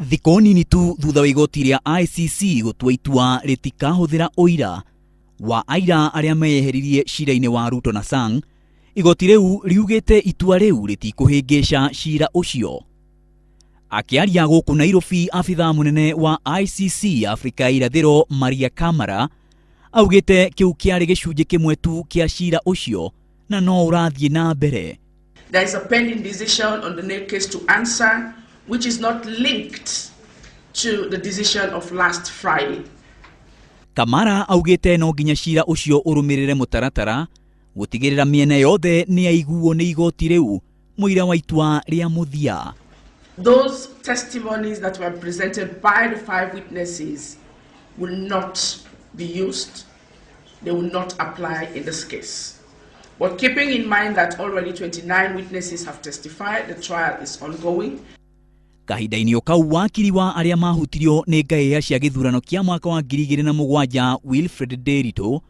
Thikũ nini tu thutha wa igoti rĩa ICC gũtua itua rĩtikahũthĩra ũira wa aira arĩa meyeheririe cira-inĩ wa Ruto na Sang, igoti rĩu riugĩte itua rĩu rĩtikũhĩngĩca cira ũcio. Akĩaria gũkũ Nairobi, abithaa mũnene wa ICC Afrika ya Irathĩro Maria Kamara augĩte kĩu kĩarĩ gĩcunjĩ kĩmwe tu kĩa cira ũcio na no ũrathiĩ na mbere. There is a pending decision on the nail case to answer, which is not linked to the decision of last Friday. Kamara augĩte no nginya cira ũcio ũrũmĩrĩre mũtaratara gũtigĩrĩra mĩena yothe nĩ yaiguo nĩ igoti rĩu mũira wa itua rĩa mũthia. Those testimonies that were presented by the five witnesses will not be used. They will not apply in this case. But keeping in mind that already 29 witnesses have testified, the trial is ongoing. Kahinda-inĩ o kau, wakiri wa arĩa mahutirio nĩ ngaĩya cia gĩthurano kĩa mwaka wa 2007, Wilfred Nderitu,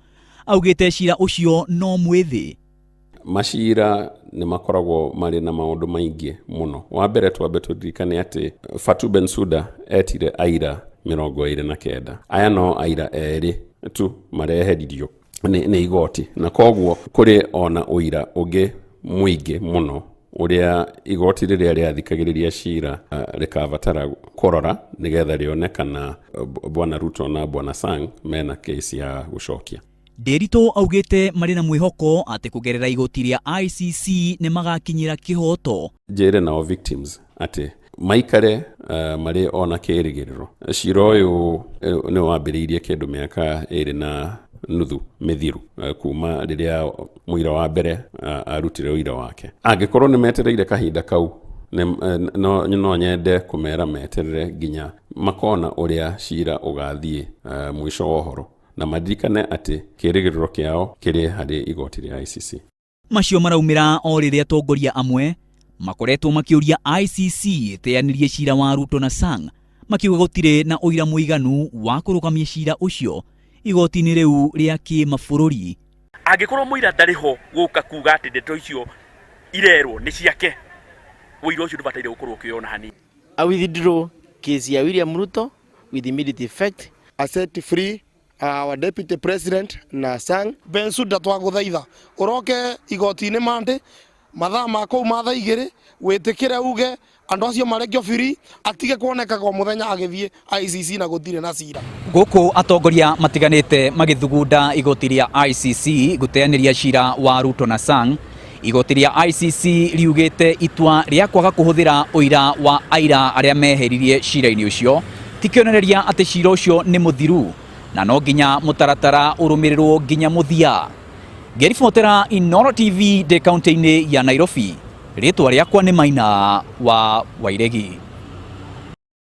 augĩte cira ũcio no mwĩthĩ. Macira nĩ makoragwo marĩ na maũndũ maingĩ mũno. Wa mbere, twambe tũririkane atĩ Fatou Bensouda etire aira 29. Aya no aira 2 tu mareheririo nĩ igoti, na koguo kũrĩ ona ũira ũngĩ mũingĩ mũno ũrĩa igoti rĩrĩa rĩathikagĩrĩria cira rĩkabatara kũrora nĩgetha rĩone kana Bwana Ruto na Bwana Sang mena kesi ya gũcokia. Nderitu augĩte marĩ na mwĩhoko atĩ kũgerera igoti rĩa ICC nĩ magakinyĩra kĩhoto. Njĩre nao victims atĩ maikare marĩ ona kĩrĩgĩrĩro. Cira ũyũ nĩ wambĩrĩirie kĩndũ mĩaka 2.5 mĩthiru kuma rĩrĩa mũira wa mbere arutire ũira wake. Angĩkorwo nĩ metereire kahinda kau, no nyende kũmera meterere nginya makona ũrĩa cira ũgathiĩ mũico wa ũhoro, na maririkane atĩ kĩrĩgĩrĩro kĩao kĩrĩ harĩ igoti rĩa ICC. Macio maraumĩra o rĩrĩa atongoria amwe makoretwo makĩũria ICC ĩteanĩrie cira wa Ruto na Sang, makiuga gũtirĩ na ũira mũiganu wa kũrũgamia cira ũcio igoti-inĩ rĩu rĩa kĩmabũrũri. Angĩkorwo mũira ndarĩ ho gũka kuga atĩ ndeto icio irerwo nĩ ciake, ũira ũcio ndũbataire gũkorwo ũkĩona hanini. I withdraw case ya William Ruto with immediate effect. A set free our deputy president na Sang. Bensouda, twagũthaitha ũroke igoti-inĩ Monday mathaa ma kũu ma thaa 2, wĩtĩkĩre uge andũ acio marekio free, atige kuonekaga o mũthenya agĩthiĩ ICC na gũtirĩ na cira. Gũkũ atongoria matiganĩte magĩthugunda igoti rĩa ICC gũteanĩria cira wa Ruto na Sang, igoti rĩa ICC riugĩte itua rĩa kwaga kũhũthĩra ũira wa aira arĩa meheririe cira-inĩ ũcio ti kĩonereria atĩ cira ũcio nĩ mũthiru na no nginya mũtaratara ũrũmĩrĩrwo nginya mũthia. Ngĩribotera Inooro TV ndĩ kaunti-inĩ ya Nairobi, rĩtwa rĩakwa nĩ Maina wa Wairegi.